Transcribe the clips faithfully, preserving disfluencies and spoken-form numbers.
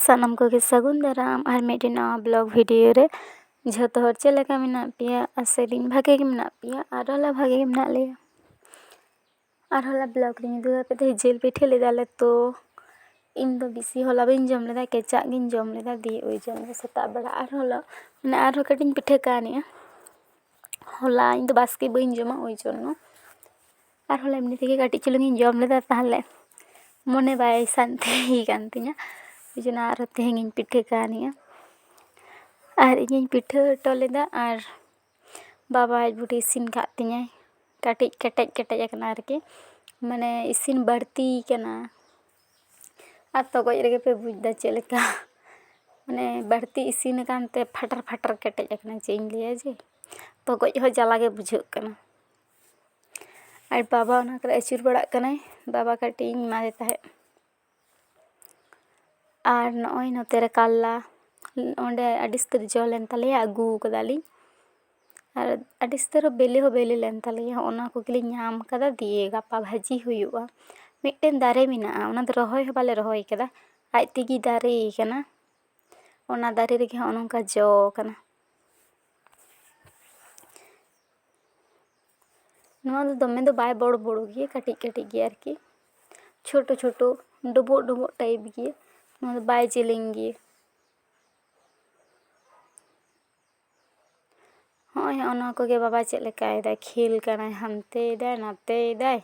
ᱥᱟᱱᱟᱢ ᱠᱚᱜᱮ ᱥᱟᱹᱜᱩᱱ ᱫᱟᱨᱟᱢ ᱟᱨ ᱢᱤᱫᱴᱮᱱ ᱱᱟᱣᱟ ᱵᱞᱚᱜ ᱵᱷᱤᱰᱤᱭᱳ ᱨᱮ᱾ ᱡᱷᱚᱛᱚ ᱦᱚᱲ ᱪᱮᱫ ᱞᱮᱠᱟ ᱢᱮᱱᱟᱜ ᱯᱮᱭᱟ? ᱟᱥᱟᱭᱟᱫᱟᱹᱧ ᱵᱷᱟᱜᱮ ᱜᱮ ᱢᱮᱱᱟᱜ ᱯᱮᱭᱟ ᱟᱨ ᱟᱞᱮ ᱵᱷᱟᱜᱮ ᱜᱮ ᱢᱮᱱᱟᱜ ᱞᱮᱭᱟ᱾ ᱟᱨ ᱦᱚᱞᱟ ᱵᱞᱚᱜᱽ ᱨᱤᱧ ᱩᱫᱩᱜ ᱟᱯᱮ ᱛᱟᱦᱮᱸᱫ ᱡᱤᱞ ᱯᱤᱴᱷᱟᱹ ᱞᱮᱫᱟᱞᱮ, ᱛᱚ ᱤᱧ ᱫᱚ ᱵᱮᱥᱤ ᱦᱚᱞᱟ ᱵᱟᱹᱧ ᱡᱚᱢ ᱞᱮᱫᱟ, ᱠᱮᱪᱟᱜ ᱜᱤᱧ ᱡᱚᱢ ᱞᱮᱫᱟ᱾ ᱫᱤᱭᱮ ᱳᱭ ᱡᱚᱢ ᱫᱚ ᱥᱮᱛᱟᱜ ᱵᱮᱲᱟ ᱟᱨᱦᱚᱸ ᱦᱚᱞᱟ, ᱢᱟᱱᱮ ᱟᱨᱦᱚᱸ ᱠᱟᱹᱴᱤᱡ ᱤᱧ ᱯᱤᱴᱷᱟᱹ ᱠᱟᱣᱱᱤᱜᱼᱟ᱾ ᱦᱚᱞᱟ ᱤᱧ ᱫᱚ ᱵᱟᱥᱠᱮ ᱵᱟᱹᱧ ᱡᱚᱢᱟ, ᱳᱭ ᱡᱚᱱᱱᱚ᱾ ᱟᱨ ᱦᱚᱞᱟ ᱮᱢᱱᱤ ᱛᱮᱜᱮ ᱠᱟᱹᱴᱤᱡ ᱪᱩᱞᱩᱝ ᱤᱧ ᱡᱚᱢ ᱞᱮᱫᱟ, ᱛᱟᱦᱞᱮ ᱢᱚᱱᱮ ᱵᱟᱭ ᱥᱟᱱᱛᱤ ᱠᱟᱱ ᱛᱤᱧᱟᱹ, ᱳᱭ ᱡᱚᱱᱱᱚ ᱟᱨᱦᱚᱸ ᱛᱮᱦᱮᱧ ᱤᱧ ᱯᱤᱴᱷᱟᱹ ᱠᱟᱣᱱᱤᱜᱼᱟ᱾ ᱟᱨ ᱤᱧᱤᱧ ᱯᱤᱴᱷᱟᱹ ᱦᱚᱴᱚ ᱞᱮᱫᱟ ᱟᱨ ᱵᱟᱵᱟ ᱟᱡ ᱵᱩᱰᱷᱤ ᱤᱥᱤᱱ ᱠᱟᱜ ᱛᱤᱧᱟᱹᱭ᱾ ᱠᱟᱹᱴᱤᱡ ᱠᱮᱴᱮᱡ ᱠᱮᱴᱮᱡ ᱟᱠᱟᱱᱟ ᱟᱨᱠᱤ, ᱢᱟᱱᱮ ᱤᱥᱤᱱ ᱵᱟᱹᱲᱛᱤ ᱠᱟᱱᱟ᱾ ᱟᱨ ᱛᱚᱜᱚᱡ ᱨᱮᱜᱮ ᱯᱮ ᱵᱩᱡᱽ ᱫᱟ ᱪᱮᱫ ᱞᱮᱠᱟ, ᱢᱟᱱᱮ ᱵᱟᱹᱲᱛᱤ ᱤᱥᱤᱱ ᱟᱠᱟᱱ ᱛᱮ ᱯᱷᱟᱴᱟᱨ ᱯᱷᱟᱴᱟᱨ ᱠᱮᱴᱮᱡ ᱟᱠᱟᱱᱟ, ᱪᱮᱫ ᱤᱧ ᱞᱟᱹᱭᱟ ᱡᱮ ᱛᱚᱜᱚᱡ ᱦᱚᱸ ᱡᱟᱞᱟ ᱜᱮ ᱵᱩᱡᱷᱟᱹᱜ ᱠᱟᱱᱟ᱾ ᱟᱨ ᱵᱟᱵᱟ ᱚᱱᱟ ᱠᱚᱨᱮ ᱟᱹᱪᱩᱨ ᱵᱟᱲᱟᱜ ᱠᱟᱱᱟᱭ, ᱵᱟᱵᱟ ᱠᱟᱹᱴᱤᱡ ᱤᱧ ᱮᱢᱟᱫᱮ ᱛᱟᱦᱮᱸᱫ᱾ ᱟᱨ ᱱᱚᱜᱼᱚᱭ ᱱᱚᱛᱮ ᱨᱮ ᱠᱟᱞᱞᱟ, ᱚᱸᱰᱮ ᱟᱹᱰᱤ ᱩᱥᱛᱟᱹᱨ ᱡᱚ ᱞᱮᱱ ᱛᱟᱞᱮᱭᱟ, ᱟᱹᱜᱩ ᱠᱟᱫᱟᱞᱤᱧ᱾ ᱟᱨ ᱟᱹᱰᱤ ᱩᱥᱛᱟᱹᱨ ᱵᱤᱞᱤ ᱦᱚᱸ ᱵᱤᱞᱤ ᱞᱮᱱ ᱛᱟᱞᱮᱭᱟ, ᱚᱱᱟ ᱠᱚᱜᱮᱞᱤᱧ ᱧᱟᱢ ᱠᱟᱫᱟ, ᱫᱤᱭᱮ ᱜᱟᱯᱟ ᱵᱷᱟᱹᱡᱤ ᱦᱩᱭᱩᱜᱼᱟ᱾ ᱢᱤᱫᱴᱮᱱ ᱫᱟᱨᱮ ᱢᱮᱱᱟᱜᱼᱟ, ᱚᱱᱟ ᱫᱚ ᱨᱚᱦᱚᱭ ᱦᱚᱸ ᱵᱟᱞᱮ ᱨᱚᱦᱚᱭ ᱠᱟᱫᱟ, ᱟᱡ ᱛᱮᱜᱮ ᱫᱟᱨᱮ ᱠᱟᱱᱟ᱾ ᱚᱱᱟ ᱫᱟᱨᱮ ᱨᱮᱜᱮ ᱦᱚᱸᱜᱼᱚ ᱱᱚᱝᱠᱟ ᱡᱚ ᱠᱟᱱᱟ᱾ ᱱᱚᱣᱟ ᱫᱚ ᱫᱚᱢᱮ ᱫᱚ ᱵᱟᱭ ᱵᱚᱲᱚ ᱵᱚᱲᱚ ᱜᱮᱭᱟ, ᱠᱟᱹᱴᱤᱡ ᱠᱟᱹᱴᱤᱡ ᱜᱮᱭᱟ ᱟᱨᱠᱤ, ᱪᱷᱳᱴᱳ ᱪᱷᱳᱴᱳ ᱰᱚᱵᱚᱜ ᱰᱚᱵᱚᱜ ᱴᱟᱭᱤᱯ ᱜᱮᱭᱟ᱾ ᱱᱚᱣᱟ ᱫᱚ ᱵᱟᱭ ᱡᱮᱞᱮᱧ ᱜᱮᱭᱟ᱾ ᱦᱚᱸᱜᱼᱚᱭ ᱦᱚᱸᱜᱼᱚ ᱱᱚᱣᱟ ᱠᱚᱜᱮ ᱵᱟᱵᱟ ᱪᱮᱫ ᱞᱮᱠᱟᱭ ᱫᱟᱭ, ᱠᱷᱮᱞ ᱠᱟᱱᱟᱭ, ᱦᱟᱱᱛᱮᱭ ᱫᱟᱭ ᱱᱟᱛᱮᱭ ᱫᱟᱭ,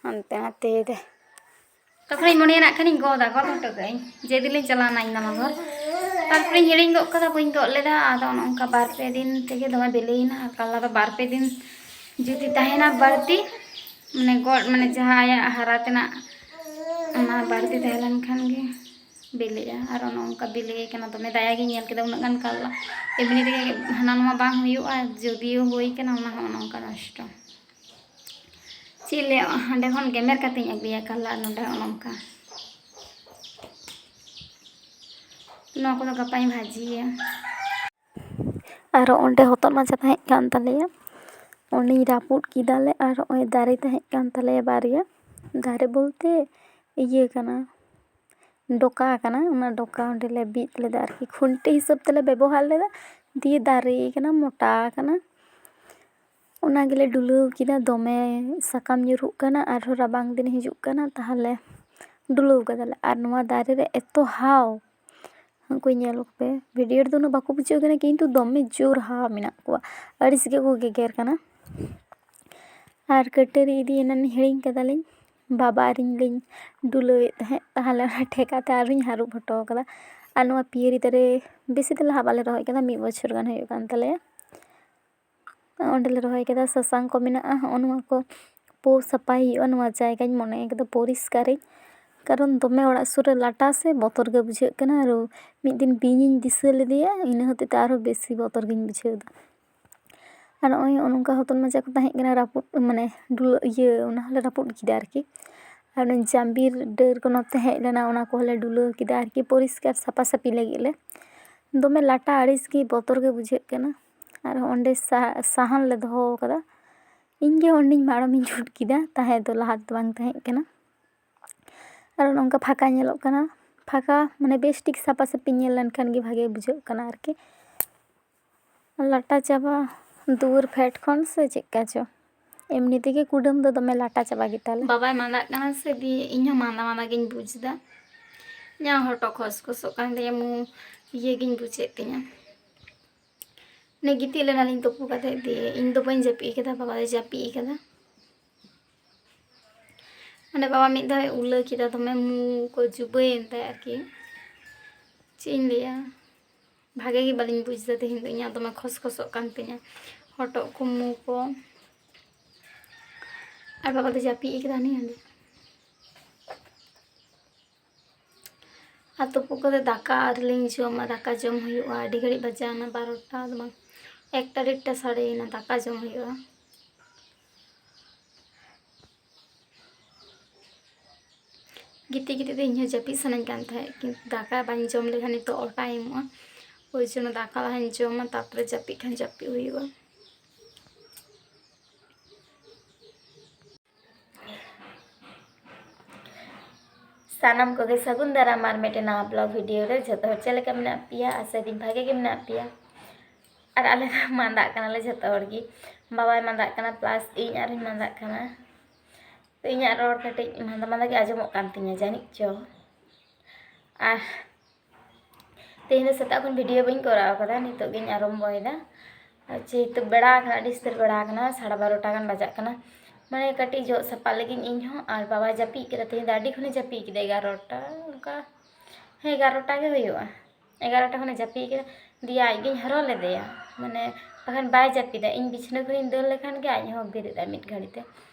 ᱦᱟᱱᱛᱮ ᱱᱟᱛᱮᱭ ᱫᱟᱭ᱾ ᱛᱟᱨᱯᱚᱨᱮᱧ ᱢᱚᱱᱮᱭᱟ ᱱᱟᱜ ᱠᱷᱟᱱᱤᱧ ᱜᱚᱫᱟ, ᱜᱚᱫ ᱦᱚᱴᱚ ᱠᱟᱜᱼᱟᱹᱧ, ᱡᱮᱫᱤᱱᱤᱧ ᱪᱟᱞᱟᱣᱱᱟ ᱤᱧ ᱢᱟᱢᱟ ᱜᱷᱚᱨ᱾ ᱛᱟᱨᱯᱚᱨᱮᱧ ᱦᱤᱲᱤᱧ ᱜᱚᱫ ᱠᱟᱫᱟ, ᱵᱟᱹᱧ ᱜᱚᱫ ᱞᱮᱫᱟ᱾ ᱟᱫᱚ ᱚᱱᱮ ᱚᱱᱠᱟ ᱵᱟᱨ ᱯᱮ ᱫᱤᱱ ᱛᱮᱜᱮ ᱫᱚᱢᱮ ᱵᱤᱞᱤᱭᱮᱱᱟ᱾ ᱟᱨ ᱠᱟᱞᱞᱟ ᱫᱚ ᱵᱟᱨ ᱯᱮ ᱫᱤᱱ ᱡᱩᱫᱤ ᱛᱟᱦᱮᱱᱟ ᱵᱟᱹᱲᱛᱤ, ᱢᱟᱱᱮ ᱜᱚᱫ, ᱢᱟᱱᱮ ᱡᱟᱦᱟᱸ ᱟᱭᱟᱜ ᱦᱟᱨᱟ ᱛᱮᱱᱟᱜ ᱚᱱᱟ ᱵᱟᱹᱲᱛᱤ ᱛᱟᱦᱮᱸ ᱞᱮᱱᱠᱷᱟᱱ ᱜᱮ ᱵᱤᱞᱤᱜᱼᱟ᱾ ᱟᱨ ᱚᱱᱮ ᱚᱱᱠᱟ ᱵᱤᱞᱤ ᱠᱟᱱᱟ, ᱫᱚᱢᱮ ᱫᱟᱭᱟ ᱜᱤᱧ ᱧᱮᱞ ᱠᱮᱫᱟ᱾ ᱩᱱᱟᱹᱜ ᱜᱟᱱ ᱠᱟᱞᱞᱟ ᱮᱢᱱᱤ ᱨᱮᱜᱮ ᱦᱟᱱᱟ ᱱᱚᱣᱟ ᱵᱟᱝ ᱦᱩᱭᱩᱜᱼᱟ, ᱡᱩᱫᱤᱭᱳ ᱦᱩᱭ ᱠᱟᱱᱟ ᱚᱱᱟ ᱦᱚᱸ ᱚᱱᱮ ᱚᱱᱠᱟ ᱱᱚᱥᱴᱚ᱾ ᱪᱮᱫ ᱞᱟᱹᱭᱟ, ᱦᱟᱸᱰᱮ ᱠᱷᱚᱱ ᱜᱮᱢᱮᱨ ᱠᱟᱛᱮᱧ ᱟᱹᱜᱩᱭᱟ ᱠᱟᱞᱞᱟ, ᱟᱨ ᱱᱚᱰᱮ ᱦᱚᱸ ᱱᱚᱝᱠᱟ᱾ ᱱᱚᱣᱟ ᱠᱚᱫᱚ ᱜᱟᱯᱟᱧ ᱵᱷᱟᱹᱡᱤᱭᱟ᱾ ᱟᱨ ᱚᱸᱰᱮ ᱦᱚᱛᱚᱫ ᱢᱟᱪᱟ ᱛᱟᱦᱮᱸ ᱠᱟᱱ ᱛᱟᱞᱮᱭᱟ, ᱩᱱᱤ ᱨᱟᱹᱯᱩᱫ ᱠᱮᱫᱟᱞᱮ᱾ ᱟᱨ ᱱᱚᱜᱼᱚᱭ ᱫᱟᱨᱮ ᱛᱟᱦᱮᱸ ᱠᱟᱱ ᱛᱟᱞᱮᱭᱟ ᱵᱟᱨᱭᱟ, ᱫᱟᱨᱮ ᱵᱚᱞᱛᱮ ᱤᱭᱟᱹ ᱠᱟᱱᱟ, ᱰᱚᱠᱟ ᱠᱟᱱᱟ, ᱚᱱᱟ ᱰᱚᱠᱟ ᱚᱸᱰᱮ ᱞᱮ ᱵᱤᱫ ᱞᱮᱫᱟ ᱟᱨᱠᱤ, ᱠᱷᱩᱱᱴᱤ ᱦᱤᱥᱟᱹᱵ ᱛᱮᱞᱮ ᱵᱮᱵᱚᱦᱟᱨ ᱞᱮᱫᱟ᱾ ᱫᱤᱭᱮ ᱫᱟᱨᱮ ᱠᱟᱱᱟ, ᱢᱚᱴᱟ ᱠᱟᱱᱟ, ᱚᱱᱟ ᱜᱮᱞᱮ ᱰᱩᱞᱟᱹᱣ ᱠᱮᱫᱟ᱾ ᱫᱚᱢᱮ ᱥᱟᱠᱟᱢ ᱧᱩᱨᱦᱩᱜ ᱠᱟᱱᱟ, ᱟᱨᱦᱚᱸ ᱨᱟᱵᱟᱝ ᱫᱤᱱ ᱦᱤᱡᱩᱜ ᱠᱟᱱᱟ, ᱛᱟᱦᱚᱞᱮ ᱰᱩᱞᱟᱹᱣ ᱠᱟᱫᱟᱞᱮ᱾ ᱟᱨ ᱱᱚᱣᱟ ᱫᱟᱨᱮ ᱨᱮ ᱮᱛᱚ ᱦᱟᱣ, ᱩᱱᱠᱩ ᱧᱮᱞ ᱠᱚᱯᱮ, ᱵᱷᱤᱰᱤᱭᱳ ᱨᱮᱫᱚ ᱩᱱᱟᱹᱜ ᱵᱟᱠᱚ ᱵᱩᱡᱷᱟᱹᱜ ᱠᱟᱱᱟ, ᱠᱤᱱᱛᱩ ᱫᱚᱢᱮ ᱡᱳᱨ ᱦᱟᱣ ᱢᱮᱱᱟᱜ ᱠᱚᱣᱟ, ᱟᱹᱲᱤᱥ ᱜᱮᱠᱚ ᱜᱮᱜᱮᱨ ᱠᱟᱱᱟ᱾ ᱟᱨ ᱠᱟᱹᱴᱟᱹᱨᱤ ᱤᱫᱤ ᱮᱱᱟᱱ ᱦᱤᱲᱤᱧ ᱠᱟᱫᱟᱞᱤᱧ, ᱵᱟᱵᱟ ᱟᱨ ᱤᱧ ᱞᱤᱧ ᱰᱩᱞᱟᱹᱣᱮᱫ ᱛᱟᱦᱮᱸᱫ, ᱛᱟᱦᱚᱞᱮ ᱚᱱᱟ ᱴᱷᱮᱠᱟ ᱛᱮ ᱟᱨᱦᱚᱸᱧ ᱦᱟᱹᱨᱩᱵ ᱦᱚᱴᱚ ᱠᱟᱫᱟ᱾ ᱟᱨ ᱱᱚᱣᱟ ᱯᱤᱭᱟᱹᱨᱤ ᱫᱟᱨᱮ ᱵᱮᱥᱤ ᱫᱤᱱ ᱞᱟᱦᱟ ᱵᱟᱞᱮ ᱨᱚᱦᱚᱭ ᱠᱟᱫᱟ, ᱢᱤᱫ ᱵᱚᱪᱷᱚᱨ ᱜᱟᱱ ᱦᱩᱭᱩᱜ ᱠᱟᱱ ᱛᱟᱞᱮᱭᱟ᱾ ᱚᱸᱰᱮᱞᱮ ᱨᱚᱦᱚᱭ ᱠᱟᱫᱟ, ᱥᱟᱥᱟᱝ ᱠᱚ ᱢᱮᱱᱟᱜᱼᱟ, ᱦᱚᱸᱜᱼᱚ ᱱᱚᱣᱟ ᱠᱚ ᱯᱳ ᱥᱟᱯᱷᱟᱭ ᱦᱩᱭᱩᱜᱼᱟ᱾ ᱱᱚᱣᱟ ᱡᱟᱭᱜᱟᱧ ᱢᱚᱱᱮ ᱠᱟᱫᱟ ᱯᱚᱨᱤᱥᱠᱟᱨᱤᱧ, ᱠᱟᱨᱚᱱ ᱫᱚᱢᱮ ᱚᱲᱟᱜ ᱥᱩᱨ ᱨᱮ ᱞᱟᱴᱟ ᱥᱮ, ᱵᱚᱛᱚᱨ ᱜᱮ ᱵᱩᱡᱷᱟᱹᱜ ᱠᱟᱱᱟ᱾ ᱟᱨ ᱢᱤᱫ ᱫᱤᱱ ᱵᱤᱧᱤᱧ ᱫᱤᱥᱟᱹ ᱞᱮᱫᱮᱭᱟ, ᱤᱱᱟᱹ ᱦᱚᱛᱮᱡ ᱛᱮ ᱟᱨᱦᱚᱸ ᱵᱮᱥᱤ ᱵᱚᱛᱚᱨ ᱜᱤᱧ ᱵᱩᱡᱷᱟᱹᱣ ᱮᱫᱟ᱾ ᱟᱨ ᱱᱚᱜᱼᱚᱭ ᱱᱚᱜᱼᱚ ᱱᱚᱝᱠᱟ ᱦᱚᱛᱚᱫ ᱢᱟᱪᱟ ᱠᱚ ᱛᱟᱦᱮᱸ ᱠᱟᱱᱟ, ᱨᱟᱹᱯᱩᱫ, ᱢᱟᱱᱮ ᱰᱩᱞᱟᱹ-, ᱤᱭᱟᱹ, ᱚᱱᱟ ᱦᱚᱸᱞᱮ ᱨᱟᱹᱯᱩᱫ ᱠᱮᱫᱟ ᱟᱨᱠᱤ᱾ ᱟᱨ ᱚᱱᱮ ᱡᱟᱢᱵᱤᱨ ᱰᱟᱹᱨ ᱠᱚ ᱱᱚᱛᱮ ᱦᱮᱡ ᱞᱮᱱᱟ, ᱚᱱᱟ ᱠᱚᱦᱚᱸᱞᱮ ᱰᱩᱞᱟᱹᱣ ᱠᱮᱫᱟ ᱟᱨᱠᱤ, ᱯᱚᱨᱤᱥᱠᱟᱨ ᱥᱟᱯᱷᱟ ᱥᱟᱹᱯᱷᱤ ᱞᱟᱹᱜᱤᱫ ᱞᱮ᱾ ᱫᱚᱢᱮ ᱞᱟᱴᱟ ᱟᱹᱲᱤᱥ ᱜᱮ ᱵᱚᱛᱚᱨ ᱜᱮ ᱵᱩᱡᱷᱟᱹᱜ ᱠᱟᱱᱟ᱾ ᱟᱨ ᱚᱸᱰᱮ ᱥᱟ-, ᱥᱟᱦᱟᱱ ᱞᱮ ᱫᱚᱦᱚ ᱟᱠᱟᱫᱟ᱾ ᱤᱧ ᱜᱮ ᱚᱸᱰᱮᱧ ᱢᱟᱲᱟᱝ ᱤᱧ ᱡᱷᱩᱴ ᱠᱮᱫᱟ, ᱛᱟᱦᱮᱸ ᱫᱚ ᱞᱟᱦᱟ ᱛᱮᱫᱚ ᱵᱟᱝ ᱛᱟᱦᱮᱸ ᱠᱟᱱᱟ᱾ ᱟᱨ ᱱᱚᱝᱠᱟ ᱯᱷᱟᱸᱠᱟ ᱧᱮᱞᱚᱜ ᱠᱟᱱᱟ, ᱯᱷᱟᱸᱠᱟ ᱢᱟᱱᱮ ᱵᱮᱥ ᱴᱷᱤᱠ ᱥᱟᱯᱷᱟ ᱥᱟᱹᱯᱷᱤ ᱧᱮᱞ ᱞᱮᱱᱠᱷᱟᱱ ᱜᱮ ᱵᱷᱟᱜᱮ ᱵᱩᱡᱷᱟᱹᱜ ᱠᱟᱱᱟ ᱟᱨᱠᱤ᱾ ᱞᱟᱴᱟ ᱪᱟᱵᱟ ᱫᱩᱣᱟᱹᱨ ᱯᱷᱮᱰ ᱠᱷᱚᱱ ᱥᱮ ᱪᱮᱫᱠᱟ ᱪᱚ, ᱮᱢᱱᱤ ᱛᱮᱜᱮ ᱠᱩᱰᱟᱹᱢ ᱫᱚ ᱫᱚᱢᱮ ᱞᱟᱴᱟ ᱪᱟᱵᱟ ᱜᱮᱛᱟᱞᱮ᱾ ᱵᱟᱵᱟᱭ ᱢᱟᱸᱫᱟᱜ ᱠᱟᱱᱟ ᱥᱮ, ᱫᱤᱭᱮ ᱤᱧ ᱦᱚᱸ ᱢᱟᱸᱫᱟ ᱢᱟᱸᱫᱟ ᱜᱤᱧ ᱵᱩᱡᱽ ᱮᱫᱟ᱾ ᱤᱧᱟᱹᱜ ᱦᱚᱴᱚᱜ ᱠᱷᱚᱥ ᱠᱷᱚᱥᱚᱜ ᱠᱟᱱ ᱛᱤᱧᱟᱹ, ᱢᱩ ᱤᱭᱟᱹ ᱜᱤᱧ ᱵᱩᱡᱮᱫ ᱛᱤᱧᱟᱹ᱾ ᱱᱮ ᱜᱤᱛᱤᱡ ᱞᱮᱱᱟᱞᱤᱧ ᱛᱩᱯᱩ ᱠᱟᱛᱮ, ᱫᱤᱭᱮ ᱤᱧ ᱫᱚ ᱵᱟᱹᱧ ᱡᱟᱹᱯᱤᱫ ᱠᱟᱫᱟ, ᱵᱟᱵᱟ ᱫᱚᱭ ᱡᱟᱹᱯᱤᱫ ᱠᱟᱫᱟ᱾ ᱢᱟᱱᱮ ᱵᱟᱵᱟ ᱢᱤᱫ ᱫᱷᱟᱣ ᱩᱞᱟᱹ ᱠᱮᱫᱟ, ᱫᱚᱢᱮ ᱢᱩ ᱠᱚ ᱡᱩᱵᱟᱹᱭᱮᱱ ᱛᱟᱭᱟ ᱟᱨᱠᱤ᱾ ᱪᱮᱫ ᱤᱧ ᱞᱟᱹᱭᱟ, ᱵᱷᱟᱜᱮ ᱜᱮ ᱵᱟᱹᱞᱤᱧ ᱵᱩᱡᱽ ᱮᱫᱟ ᱛᱮᱦᱮᱧ ᱫᱚ, ᱤᱧᱟᱹᱜ ᱫᱚᱢᱮ ᱠᱷᱚᱥ ᱠᱷᱚᱥᱚᱜ ᱠᱟᱱ ᱛᱤᱧᱟᱹ ᱦᱚᱴᱚᱜ ᱠᱚ, ᱢᱩ ᱠᱚ᱾ ᱟᱨ ᱵᱟᱵᱟ ᱫᱚ ᱡᱟᱹᱯᱤᱫ ᱠᱟᱫᱟ ᱦᱟᱱᱮ ᱦᱟᱸᱰᱮ᱾ ᱟᱨ ᱛᱩᱯᱩ ᱠᱟᱛᱮ ᱫᱟᱠᱟ ᱟᱹᱣᱨᱤ ᱞᱤᱧ ᱡᱚᱢᱟ, ᱫᱟᱠᱟ ᱡᱚᱢ ᱦᱩᱭᱩᱜᱼᱟ᱾ ᱟᱹᱰᱤ ᱜᱷᱟᱹᱲᱤᱡ ᱵᱟᱡᱟᱣᱱᱟ, ᱵᱟᱨᱚᱴᱟ ᱫᱚ ᱵᱟᱝ, ᱮᱠᱴᱟ ᱰᱮᱲᱴᱟ ᱥᱟᱰᱮᱭᱮᱱᱟ, ᱫᱟᱠᱟ ᱡᱚᱢ ᱦᱩᱭᱩᱜᱼᱟ᱾ ᱜᱤᱛᱤᱡ ᱜᱤᱛᱤᱡ ᱛᱮ ᱤᱧ ᱦᱚᱸ ᱡᱟᱹᱯᱤᱫ ᱥᱟᱱᱟᱧ ᱠᱟᱱ ᱛᱟᱦᱮᱸᱫ, ᱠᱤᱱᱛᱩ ᱫᱟᱠᱟ ᱵᱟᱹᱧ ᱡᱚᱢ ᱞᱮᱠᱷᱟᱱ ᱱᱤᱛᱚᱜ ᱚ ᱴᱟᱭᱤᱢᱚᱜᱼᱟ᱾ ᱳᱭ ᱡᱚᱱᱱᱚ ᱫᱟᱠᱟ ᱞᱟᱦᱟᱧ ᱡᱚᱢᱟ, ᱛᱟᱨᱯᱚᱨᱮ ᱡᱟᱹᱯᱤᱫ ᱠᱷᱟᱱ ᱡᱟᱹᱯᱤᱫ ᱦᱩᱭᱩᱜᱼᱟ᱾ ᱥᱟᱱᱟᱢ ᱠᱚᱜᱮ ᱥᱟᱹᱜᱩᱱ ᱫᱟᱨᱟᱢ ᱟᱨ ᱢᱤᱫᱴᱮᱱ ᱱᱟᱣᱟ ᱵᱞᱚᱜ ᱵᱷᱤᱰᱤᱭᱳ ᱨᱮ᱾ ᱡᱷᱚᱛᱚ ᱦᱚᱲ ᱪᱮᱫ ᱞᱮᱠᱟ ᱢᱮᱱᱟᱜ ᱯᱮᱭᱟ? ᱟᱥᱟᱭᱫᱟᱹᱧ ᱵᱷᱟᱜᱮ ᱜᱮ ᱢᱮᱱᱟᱜ ᱯᱮᱭᱟ᱾ ᱟᱨ ᱟᱞᱮ ᱫᱚ ᱢᱟᱸᱫᱟᱜ ᱠᱟᱱᱟᱞᱮ ᱡᱷᱚᱛᱚ ᱦᱚᱲ ᱜᱮ᱾ ᱵᱟᱵᱟᱭ ᱢᱟᱸᱫᱟᱜ ᱠᱟᱱᱟ, ᱯᱞᱟᱥ ᱤᱧ ᱟᱨᱤᱧ ᱢᱟᱸᱫᱟᱜ ᱠᱟᱱᱟ᱾ ᱛᱚ ᱤᱧᱟᱹᱜ ᱨᱚᱲ ᱠᱟᱹᱴᱤᱡ ᱢᱟᱸᱫᱟ ᱢᱟᱸᱫᱟ ᱜᱮ ᱟᱸᱡᱚᱢᱚᱜ ᱠᱟᱱ ᱛᱤᱧᱟᱹ ᱡᱟᱹᱱᱤᱡ ᱪᱚ᱾ ᱟᱨ ᱛᱮᱦᱮᱧ ᱫᱚ ᱥᱮᱛᱟᱜ ᱠᱷᱚᱱ ᱵᱷᱤᱰᱤᱭᱳ ᱵᱟᱹᱧ ᱠᱚᱨᱟᱣ ᱠᱟᱫᱟ, ᱱᱤᱛᱚᱜ ᱜᱤᱧ ᱟᱨᱚᱢᱵᱚᱭᱮᱫᱟ᱾ ᱟᱨ ᱡᱮᱦᱮᱛᱩ ᱵᱮᱲᱟ ᱟᱠᱟᱱᱟ, ᱟᱹᱰᱤ ᱩᱥᱛᱟᱹᱨ ᱵᱮᱲᱟ ᱟᱠᱟᱱᱟ, ᱥᱟᱲᱮ ᱵᱟᱨᱚᱴᱟ ᱜᱟᱱ ᱵᱟᱡᱟᱜ ᱠᱟᱱᱟ᱾ ᱢᱟᱱᱮ ᱠᱟᱹᱴᱤᱡ ᱡᱚᱜ ᱥᱟᱯᱷᱟ ᱞᱟᱹᱜᱤᱫ ᱤᱧ ᱦᱚᱸ, ᱟᱨ ᱵᱟᱵᱟᱭ ᱡᱟᱹᱯᱤᱫ ᱠᱮᱫᱟ, ᱛᱮᱦᱮᱧ ᱫᱚ ᱟᱹᱰᱤ ᱠᱷᱚᱱᱮ ᱡᱟᱹᱯᱤᱫ ᱠᱮᱫᱟ, ᱮᱜᱟᱨᱚᱴᱟ ᱚᱱᱠᱟ, ᱦᱮᱸ ᱮᱜᱟᱨᱚᱴᱟ ᱜᱮ ᱦᱩᱭᱩᱜᱼᱟ, ᱮᱜᱟᱨᱚᱴᱟ ᱠᱷᱚᱱᱮ ᱡᱟᱹᱯᱤᱫ ᱠᱮᱫᱟ᱾ ᱫᱤᱭᱮ ᱟᱡ ᱜᱤᱧ ᱦᱚᱨᱦᱚ ᱞᱮᱫᱮᱭᱟ, ᱢᱟᱱᱮ ᱵᱟᱠᱷᱟᱱ ᱵᱟᱭ ᱡᱟᱹᱯᱤᱫᱟ᱾ ᱤᱧ ᱵᱤᱪᱷᱱᱟᱹ ᱠᱷᱚᱱᱤᱧ ᱫᱟᱹᱲ ᱞᱮᱠᱷᱟᱱ ᱜᱮ ᱟᱡ ᱦᱚᱸ ᱵᱮᱨᱮᱫ ᱟᱭ ᱢᱤᱫ ᱜᱷᱟᱹᱲᱤ ᱛᱮ᱾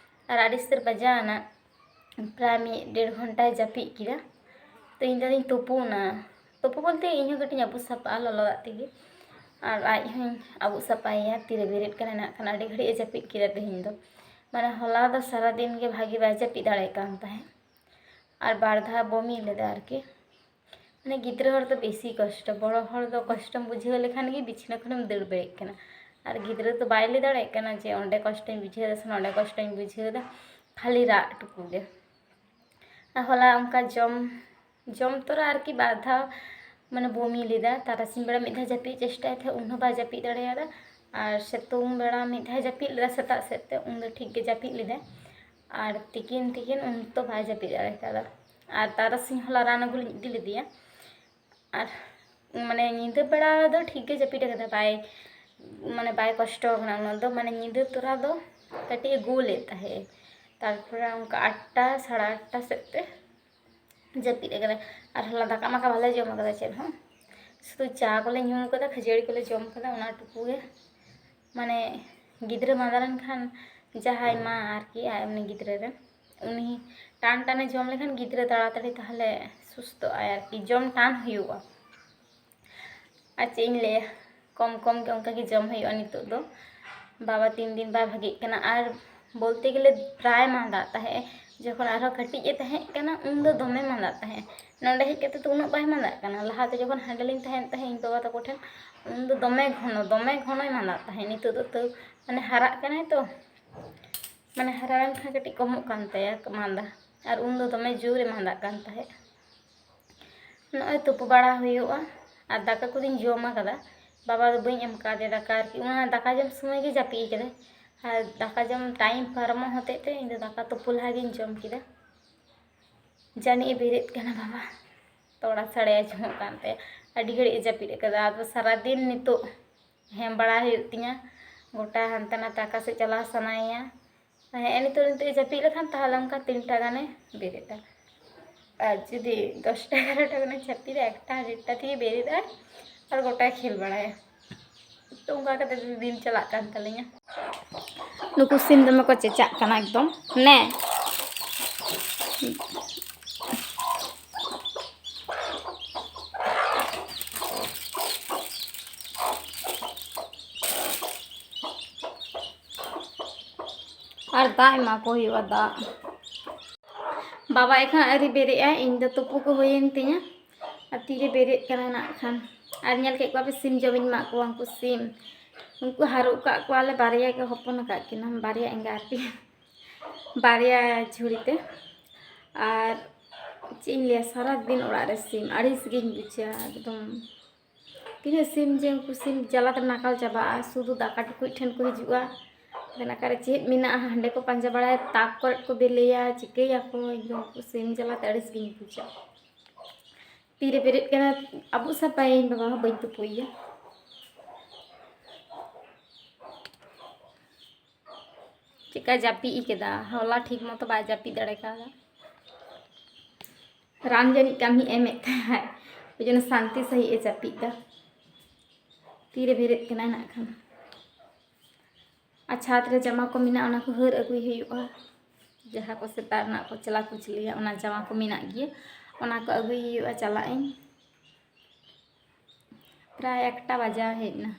ᱟᱨ ᱟᱹᱰᱤ ᱩᱥᱛᱟᱹᱨ ᱵᱟᱡᱟᱣ ᱮᱱᱟ, ᱯᱨᱟᱭ ᱢᱤᱫ ᱰᱮᱲ ᱜᱷᱚᱱᱴᱟᱭ ᱡᱟᱹᱯᱤᱫ ᱠᱮᱫᱟ᱾ ᱛᱚ ᱤᱧ ᱫᱚ ᱟᱫᱚᱧ ᱛᱩᱯᱩᱱᱟ, ᱛᱩᱯᱩ ᱵᱚᱞᱛᱮ ᱤᱧ ᱦᱚᱸ ᱠᱟᱹᱴᱤᱡ ᱤᱧ ᱟᱹᱵᱩᱜ ᱥᱟᱯᱷᱟᱜᱼᱟ ᱞᱚᱞᱚ ᱫᱟᱜ ᱛᱮᱜᱮ, ᱟᱨ ᱟᱡ ᱦᱚᱸᱧ ᱟᱹᱵᱩᱜ ᱥᱟᱯᱷᱟᱭᱮᱭᱟ᱾ ᱛᱤᱨᱮ ᱵᱮᱨᱮᱫ ᱠᱟᱱᱟ ᱱᱟᱜ ᱠᱷᱟᱱ, ᱟᱹᱰᱤ ᱜᱷᱟᱹᱲᱤᱡ ᱮ ᱡᱟᱹᱯᱤᱫ ᱠᱮᱫᱟ ᱛᱮᱦᱮᱧ ᱫᱚ, ᱢᱟᱱᱮ ᱦᱚᱞᱟ ᱫᱚ ᱥᱟᱨᱟᱫᱤᱱ ᱜᱮ ᱵᱷᱟᱜᱮ ᱵᱟᱭ ᱡᱟᱹᱯᱤᱫ ᱫᱟᱲᱮᱭᱟᱜ ᱠᱟᱱ ᱛᱟᱦᱮᱸᱫ, ᱟᱨ ᱵᱟᱨ ᱫᱷᱟᱣ ᱵᱚᱢᱤ ᱞᱮᱫᱟ ᱟᱨᱠᱤ᱾ ᱢᱟᱱᱮ ᱜᱤᱫᱽᱨᱟᱹ ᱦᱚᱲ ᱫᱚ ᱵᱮᱥᱤ ᱠᱚᱥᱴᱚ, ᱵᱚᱲᱚ ᱦᱚᱲ ᱫᱚ ᱠᱚᱥᱴᱚᱢ ᱵᱩᱡᱷᱟᱹᱣ ᱞᱮᱠᱷᱟᱱ ᱜᱮ ᱵᱤᱪᱷᱱᱟᱹ ᱠᱷᱚᱱᱮᱢ ᱫᱟᱹᱲ ᱵᱮᱨᱮᱫ ᱠᱟᱱᱟ᱾ ᱟᱨ ᱜᱤᱫᱽᱨᱟᱹ ᱫᱚ ᱵᱟᱭ ᱞᱟᱹᱭ ᱫᱟᱲᱮᱭᱟᱜ ᱠᱟᱱᱟ ᱡᱮ ᱚᱸᱰᱮ ᱠᱚᱥᱴᱚᱧ ᱵᱩᱡᱷᱟᱹᱣ ᱮᱫᱟ ᱥᱮ ᱱᱚᱸᱰᱮ ᱠᱚᱥᱴᱚᱧ ᱵᱩᱡᱷᱟᱹᱣ ᱮᱫᱟ, ᱠᱷᱟᱹᱞᱤ ᱨᱟᱜ ᱴᱩᱠᱩ ᱜᱮ᱾ ᱟᱨ ᱦᱚᱞᱟ ᱚᱱᱠᱟ ᱡᱚᱢ, ᱡᱚᱢ ᱛᱚᱨᱟ ᱟᱨᱠᱤ ᱵᱟᱨ ᱫᱷᱟᱣ ᱢᱟᱱᱮ ᱵᱚᱢᱤ ᱞᱮᱫᱟ᱾ ᱛᱟᱨᱟᱥᱤᱧ ᱵᱮᱲᱟ ᱢᱤᱫ ᱫᱷᱟᱣ ᱡᱟᱹᱯᱤᱫ ᱪᱮᱥᱴᱟᱭ ᱛᱟᱦᱮᱸᱫ, ᱩᱱ ᱦᱚᱸ ᱵᱟᱭ ᱡᱟᱹᱯᱤᱫ ᱫᱟᱲᱮᱭᱟᱫᱟ᱾ ᱟᱨ ᱥᱤᱛᱩᱝ ᱵᱮᱲᱟ ᱢᱤᱫ ᱫᱷᱟᱣ ᱡᱟᱹᱯᱤᱫ ᱞᱮᱫᱟ ᱥᱮᱛᱟᱜ ᱥᱮᱫ ᱛᱮ, ᱩᱱ ᱫᱚ ᱴᱷᱤᱠ ᱜᱮ ᱡᱟᱹᱯᱤᱫ ᱞᱮᱫᱟᱭ᱾ ᱟᱨ ᱛᱤᱠᱤᱱ, ᱛᱤᱠᱤᱱ ᱩᱱ ᱫᱚ ᱵᱟᱭ ᱡᱟᱹᱯᱤᱫ ᱫᱟᱲᱮ ᱠᱟᱫᱟ᱾ ᱟᱨ ᱛᱟᱨᱟᱥᱤᱧ ᱦᱚᱞᱟ ᱨᱟᱱ ᱟᱹᱜᱩ ᱞᱤᱧ ᱤᱫᱤ ᱞᱮᱫᱮᱭᱟ᱾ ᱟᱨ ᱢᱟᱱᱮ ᱧᱤᱫᱟᱹ ᱵᱮᱲᱟ ᱫᱚ ᱴᱷᱤᱠ ᱜᱮ ᱡᱟᱹᱯᱤᱫ ᱟᱠᱟᱫᱟ, ᱵᱟᱭ, ᱢᱟᱱᱮ ᱵᱟᱭ ᱠᱚᱥᱴᱚ ᱟᱠᱟᱱᱟ ᱩᱱᱟᱹᱜ ᱫᱚ᱾ ᱢᱟᱱᱮ ᱧᱤᱫᱟᱹ ᱛᱚᱨᱟ ᱫᱚ ᱠᱟᱹᱴᱤᱡ ᱮ ᱜᱳᱞᱮᱫ ᱛᱟᱦᱮᱸᱫ᱾ ᱛᱟᱨᱯᱚᱨᱮ ᱚᱱᱠᱟ ᱟᱴᱴᱟ, ᱥᱟᱲᱮ ᱟᱴᱴᱟ ᱥᱮᱫ ᱛᱮ ᱡᱟᱹᱯᱤᱫ ᱟᱠᱟᱫᱟᱭ᱾ ᱟᱨ ᱦᱚᱞᱟ ᱫᱟᱠᱟ ᱢᱟᱠᱟ ᱵᱟᱞᱮ ᱡᱚᱢ ᱟᱠᱟᱫᱟ ᱪᱮᱫ ᱦᱚᱸ, ᱥᱩᱫᱷᱩ ᱪᱟ ᱠᱚᱞᱮ ᱧᱩ ᱟᱠᱟᱫᱟ, ᱠᱷᱟᱹᱡᱟᱹᱲᱤ ᱠᱚᱞᱮ ᱡᱚᱢ ᱟᱠᱟᱫᱟ, ᱚᱱᱟ ᱴᱩᱠᱩ ᱜᱮ᱾ ᱢᱟᱱᱮ ᱜᱤᱫᱽᱨᱟᱹ ᱢᱟᱸᱫᱟ ᱞᱮᱱᱠᱷᱟᱱ ᱡᱟᱦᱟᱸᱭ ᱢᱟ ᱟᱨᱠᱤ, ᱟᱡ ᱩᱱᱤ ᱜᱤᱫᱽᱨᱟᱹ ᱨᱮ, ᱩᱱᱤ ᱴᱟᱱ ᱴᱟᱱᱮ ᱡᱚᱢ ᱞᱮᱠᱷᱟᱱ ᱜᱤᱫᱽᱨᱟᱹ ᱛᱟᱲᱟᱛᱟᱲᱤ ᱛᱟᱦᱚᱞᱮ ᱥᱩᱥᱛᱷᱚᱜ ᱟᱭ ᱟᱨᱠᱤ, ᱡᱚᱢ ᱴᱟᱱ ᱦᱩᱭᱩᱜᱼᱟ᱾ ᱟᱨ ᱪᱮᱫ ᱤᱧ ᱞᱟᱹᱭᱟ, ᱠᱚᱢ ᱠᱚᱢ ᱜᱮ ᱚᱱᱠᱟ ᱜᱮ ᱡᱚᱢ ᱦᱩᱭᱩᱜᱼᱟ ᱱᱤᱛᱚᱜ ᱫᱚ᱾ ᱵᱟᱵᱟ ᱛᱤᱱ ᱫᱤᱱ ᱵᱟᱭ ᱵᱷᱟᱜᱮᱜ ᱠᱟᱱᱟ, ᱟᱨ ᱵᱚᱞᱛᱮ ᱜᱮᱞᱮ ᱯᱨᱟᱭ ᱢᱟᱸᱫᱟᱜ ᱛᱟᱦᱮᱸᱜ᱾ ᱡᱚᱠᱷᱚᱱ ᱟᱨᱦᱚᱸ ᱠᱟᱹᱴᱤᱡ ᱮ ᱛᱟᱦᱮᱸ ᱠᱟᱱᱟ ᱩᱱ ᱫᱚ ᱫᱚᱢᱮ ᱢᱟᱸᱫᱟᱜ ᱛᱟᱦᱮᱸᱜ, ᱱᱚᱸᱰᱮ ᱦᱮᱡ ᱠᱟᱛᱮ ᱫᱚ ᱩᱱᱟᱹᱜ ᱵᱟᱭ ᱢᱟᱸᱫᱟᱜ ᱠᱟᱱᱟ᱾ ᱞᱟᱦᱟᱛᱮ ᱡᱚᱠᱷᱚᱱ ᱦᱟᱸᱰᱮ ᱞᱤᱧ ᱛᱟᱦᱮᱱ ᱛᱟᱦᱮᱸᱫ ᱤᱧ ᱵᱟᱵᱟ ᱛᱟᱠᱚ ᱴᱷᱮᱱ, ᱩᱱ ᱫᱚ ᱫᱚᱢᱮ ᱜᱷᱚᱱᱚ, ᱫᱚᱢᱮ ᱜᱷᱚᱱᱚᱭ ᱢᱟᱸᱫᱟᱜ ᱛᱟᱦᱮᱸᱫ᱾ ᱱᱤᱛᱚᱜ ᱫᱚ ᱛᱟᱹᱣ ᱢᱟᱱᱮ ᱦᱟᱨᱟᱜ ᱠᱟᱱᱟᱭ ᱛᱚ, ᱢᱟᱱᱮ ᱦᱟᱨᱟ ᱞᱮᱱᱠᱷᱟᱱ ᱠᱟᱹᱴᱤᱡ ᱠᱚᱢᱚᱜ ᱠᱟᱱ ᱛᱟᱭᱟ ᱢᱟᱸᱫᱟ᱾ ᱟᱨ ᱩᱱᱫᱚ ᱫᱚᱢᱮ ᱡᱳᱨᱮ ᱢᱟᱸᱫᱟᱜ ᱠᱟᱱ ᱛᱟᱦᱮᱸᱫ᱾ ᱱᱚᱜᱼᱚᱭ ᱛᱩᱯᱩ ᱵᱟᱲᱟ ᱦᱩᱭᱩᱜᱼᱟ᱾ ᱟᱨ ᱫᱟᱠᱟ ᱠᱚᱫᱚᱧ ᱡᱚᱢ ᱟᱠᱟᱫᱟ, ᱵᱟᱵᱟ ᱫᱚ ᱵᱟᱹᱧ ᱮᱢ ᱠᱟᱣᱫᱮᱭᱟ ᱫᱟᱠᱟ, ᱟᱨᱠᱤ ᱚᱱᱟ ᱫᱟᱠᱟ ᱡᱚᱢ ᱥᱚᱢᱚᱭ ᱜᱮ ᱡᱟᱹᱯᱤᱫ ᱟᱠᱟᱫᱟᱭ᱾ ᱟᱨ ᱫᱟᱠᱟ ᱡᱚᱢ ᱴᱟᱭᱤᱢ ᱯᱟᱨᱚᱢᱚᱜ ᱦᱚᱛᱮᱡ ᱛᱮ ᱤᱧ ᱫᱚ ᱫᱟᱠᱟ ᱛᱩᱯᱩ ᱞᱟᱦᱟ ᱜᱤᱧ ᱡᱚᱢ ᱠᱮᱫᱟ᱾ ᱡᱟᱹᱱᱤᱡ ᱮ ᱵᱮᱨᱮᱫ ᱠᱟᱱᱟ ᱵᱟᱵᱟ, ᱛᱚᱲᱟ ᱥᱟᱰᱮ ᱟᱸᱡᱚᱢᱚᱜ ᱠᱟᱱ ᱛᱟᱭᱟ᱾ ᱟᱹᱰᱤ ᱜᱷᱟᱹᱲᱤᱡ ᱮ ᱡᱟᱹᱯᱤᱫ ᱟᱠᱟᱫᱟ, ᱟᱫᱚ ᱥᱟᱨᱟᱫᱤᱱ ᱱᱤᱛᱚᱜ ᱦᱮᱢ ᱵᱟᱲᱟ ᱦᱩᱭᱩᱜ ᱛᱤᱧᱟ, ᱜᱚᱴᱟ ᱦᱟᱱᱛᱮ ᱱᱟᱛᱮ ᱚᱠᱟ ᱥᱮᱫ ᱪᱟᱞᱟᱣ ᱥᱟᱱᱟᱭᱮᱭᱟ᱾ ᱦᱮᱸ, ᱱᱤᱛᱚᱜ, ᱱᱤᱛᱚᱜ ᱮ ᱡᱟᱹᱯᱤᱫ ᱞᱮᱠᱷᱟᱱ ᱛᱟᱦᱚᱞᱮ ᱚᱱᱠᱟ ᱛᱤᱱᱴᱟ ᱜᱟᱱᱮ ᱵᱮᱨᱮᱫᱼᱟ᱾ ᱟᱨ ᱡᱩᱫᱤ ᱫᱚᱥᱴᱟ ᱮᱜᱟᱨᱚᱴᱟ ᱜᱟᱱᱮ ᱡᱟᱹᱯᱤᱫᱟ, ᱮᱠᱴᱟ ᱰᱮᱲᱴᱟ ᱛᱮᱜᱮ ᱵᱮᱨᱮᱫ ᱟᱭ ᱟᱨ ᱜᱚᱴᱟᱭ ᱠᱷᱮᱞ ᱵᱟᱲᱟᱭᱟ᱾ ᱛᱚ ᱚᱱᱠᱟ ᱠᱟᱛᱮ ᱫᱤᱱ ᱪᱟᱞᱟᱜ ᱠᱟᱱ ᱛᱟᱹᱞᱤᱧᱟ᱾ ᱱᱩᱠᱩ ᱥᱤᱢ ᱫᱚᱢᱮ ᱠᱚ ᱪᱮᱪᱟᱜ ᱠᱟᱱᱟ ᱮᱠᱫᱚᱢ᱾ ᱱᱮ᱾ ᱟᱨ ᱫᱟᱜ ᱮᱢᱟ ᱠᱚ ᱦᱩᱭᱩᱜᱼᱟ, ᱫᱟᱜ᱾ ᱵᱟᱵᱟ ᱮᱠᱷᱚᱱ ᱟᱹᱣᱨᱤ ᱵᱮᱨᱮᱫ ᱟᱭ, ᱤᱧ ᱫᱚ ᱛᱩᱯᱩ ᱠᱚ ᱦᱩᱭᱮᱱ ᱛᱤᱧᱟᱹ᱾ ᱟᱨ ᱛᱤᱨᱮ ᱵᱮᱨᱮᱫ ᱠᱟᱱᱟᱭ ᱱᱟᱜ ᱠᱷᱟᱱ᱾ ᱟᱨ ᱧᱮᱞ ᱠᱮᱫ ᱠᱚᱣᱟ ᱯᱮ ᱥᱤᱢ ᱡᱚᱢᱤᱧ ᱮᱢᱟᱜ ᱠᱚᱣᱟ, ᱩᱱᱠᱩ ᱥᱤᱢ᱾ ᱩᱱᱠᱩ ᱦᱟᱹᱨᱩᱵ ᱠᱟᱜ ᱠᱚᱣᱟᱞᱮ, ᱵᱟᱨᱭᱟ ᱜᱮ ᱦᱚᱯᱚᱱ ᱟᱠᱟᱫ ᱠᱤᱱᱟ, ᱵᱟᱨᱭᱟ ᱮᱸᱜᱟ ᱟᱨᱠᱤ᱾ ᱵᱟᱨᱭᱟ ᱡᱷᱩᱲᱤ ᱛᱮ᱾ ᱟᱨ ᱪᱮᱫ ᱤᱧ ᱞᱟᱹᱭᱟ, ᱥᱟᱨᱟ ᱫᱤᱱ ᱚᱲᱟᱜ ᱨᱮ ᱥᱤᱢ, ᱟᱹᱲᱤᱥ ᱜᱤᱧ ᱵᱩᱡᱟ ᱮᱠᱫᱚᱢ᱾ ᱛᱤᱱᱟᱹᱜ ᱥᱤᱢ ᱡᱮ, ᱩᱱᱠᱩ ᱥᱤᱢ ᱡᱟᱞᱟᱛᱮ ᱱᱟᱠᱟᱞ ᱪᱟᱵᱟᱜᱼᱟ, ᱥᱩᱫᱷᱩ ᱫᱟᱠᱟ ᱴᱩᱠᱩᱡ ᱴᱷᱮᱱ ᱠᱚ ᱦᱤᱡᱩᱜᱼᱟ᱾ ᱢᱮᱱᱟ, "ᱚᱠᱟᱨᱮ ᱪᱮᱫ ᱢᱮᱱᱟᱜᱼᱟ?" ᱦᱟᱸᱰᱮ ᱠᱚ ᱯᱟᱸᱡᱟ ᱵᱟᱲᱟᱭᱟ, ᱛᱟᱠ ᱠᱚᱨᱮ ᱠᱚ ᱵᱤᱞᱤᱭᱟ, ᱪᱤᱠᱟᱹᱭᱟᱠᱚ, ᱤᱧ ᱫᱚ ᱩᱱᱠᱩ ᱥᱤᱢ ᱡᱟᱞᱟᱛᱮ ᱟᱹᱲᱤᱥ ᱜᱤᱧ ᱵᱩᱡᱟ᱾ ᱛᱤᱨᱮ ᱵᱮᱨᱮᱫ ᱠᱟᱱᱟ, ᱟᱵᱩᱜ ᱥᱟᱯᱷᱟᱭᱟᱹᱧ, ᱵᱟᱵᱟ ᱦᱚᱸ ᱵᱟᱹᱧ ᱛᱩᱯᱩᱭᱮᱭᱟ᱾ ᱪᱮᱫᱠᱟ ᱡᱟᱹᱯᱤᱫ ᱠᱮᱫᱟ, ᱦᱚᱞᱟ ᱴᱷᱤᱠ ᱢᱚᱛᱚ ᱵᱟᱭ ᱡᱟᱹᱯᱤᱫ ᱫᱟᱲᱮ ᱠᱟᱣᱫᱟ᱾ ᱨᱟᱱ ᱡᱟᱹᱱᱤᱡ ᱠᱟᱹᱢᱤ ᱮᱢᱮᱫ ᱛᱟᱦᱮᱸᱫ, ᱳᱭ ᱡᱚᱱᱱᱚ ᱥᱟᱱᱛᱤ ᱥᱟᱺᱦᱤᱡ ᱮ ᱡᱟᱹᱯᱤᱫ ᱫᱟ᱾ ᱛᱤᱨᱮ ᱵᱮᱨᱮᱫ ᱠᱟᱱᱟᱭ ᱱᱟᱜ ᱠᱷᱟᱱ᱾ ᱟᱨ ᱪᱷᱟᱫᱽ ᱨᱮ ᱡᱟᱢᱟ ᱠᱚ ᱢᱮᱱᱟᱜᱼᱟ, ᱚᱱᱟ ᱠᱚ ᱦᱟᱹᱨ ᱟᱹᱜᱩᱭ ᱦᱩᱭᱩᱜᱼᱟ᱾ ᱡᱟᱦᱟᱸ ᱠᱚ ᱥᱮᱛᱟᱜ ᱨᱮᱱᱟᱜ ᱠᱚᱪᱞᱟ ᱠᱩᱪᱞᱤᱭᱟ, ᱚᱱᱟ ᱡᱟᱢᱟ ᱠᱚ ᱢᱮᱱᱟᱜ ᱜᱮᱭᱟ, ᱚᱱᱟ ᱠᱚ ᱟᱹᱜᱩᱭ ᱦᱩᱭᱩᱜᱼᱟ᱾ ᱪᱟᱞᱟᱜ ᱟᱹᱧ, ᱯᱨᱟᱭ ᱮᱠᱴᱟ ᱵᱟᱡᱟᱣ ᱦᱮᱡ ᱮᱱᱟ᱾